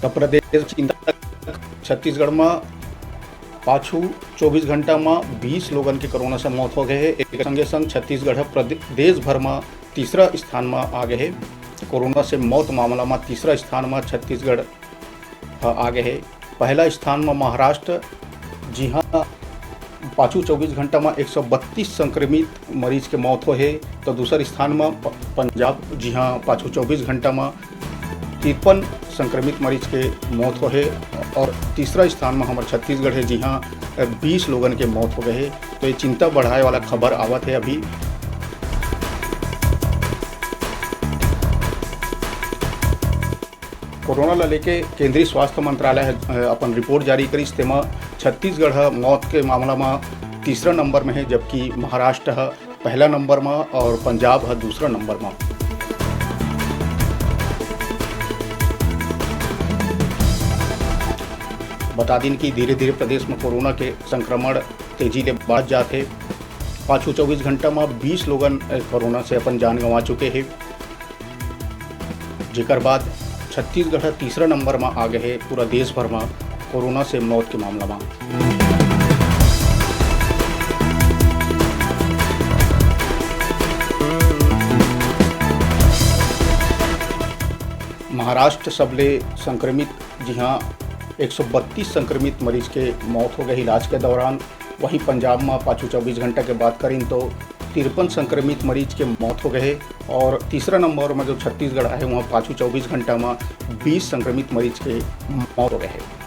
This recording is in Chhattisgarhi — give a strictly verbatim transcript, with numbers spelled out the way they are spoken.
त प्रदेश चिंता, छत्तीसगढ़ म पाछू चौबीस घंटा म बीस लोगन के कोरोना से मौत हो गए हे। एक संगे संग छत्तीसगढ़ ह प्रदे-, देश भर म तीसरा स्थान म आ गए हे। कोरोना से मौत मामला म तीसरा स्थान म छत्तीसगढ़ ह आ गए हे। पहला स्थान म महाराष्ट्र, जिहां पाछू चौबीस घंटा म एक सौ बत्तीस संक्रमित मरीज के मौत होए हे, तो दूसर स्थान म प-, पंजाब, जिहां पाछू चौबीस घंटा म तिरपन संक्रमित मरीज के मौत होए हे और तीसरा स्थान म हमर छत्तीसगढ़ हे, जिहां बीस लोगन के मौत हो गए हे। तो ये चिंता बढ़ाए वाला खबर आवत हे अभी। कोरोना ल लेके केंद्रीय स्वास्थ्य मंत्रालय ह, अ, अपन रिपोर्ट जारी करिस, तेमा छत्तीसगढ़ ह मौत के मामला म तीसरा नंबर में हे, जबकि महाराष्ट्र ह पहला नंबर म और पंजाब ह दूसरा नंबर म। बता दिन कि धीरे-धीरे प्रदेश म कोरोना के संक्रमण तेजी ले बढ़त जात हे। पाछू चौबीस घंटा म बीस लोगन, अ, कोरोना से अपन जान गंवा चुके हे, जेकर बाद छत्तीसगढ़ ह तीसरा नंबर म आ गए हे पूरा देश भर म कोरोना से मौत के मामला म। महाराष्ट्र सबले संक्रमित, जिहां एक सौ बत्तीस संक्रमित मरीज के मौत हो गए इलाज के दौरान। वहीं पंजाब म पाछू चौबीस घंटा के बात करिन तो तिरपन संक्रमित मरीज के मौत हो गए हे और तीसरा नंबर म जो छत्तीसगढ़ आहे, वहां पाछू चौबीस घंटा म बीस संक्रमित मरीज के मौत हो गए हे।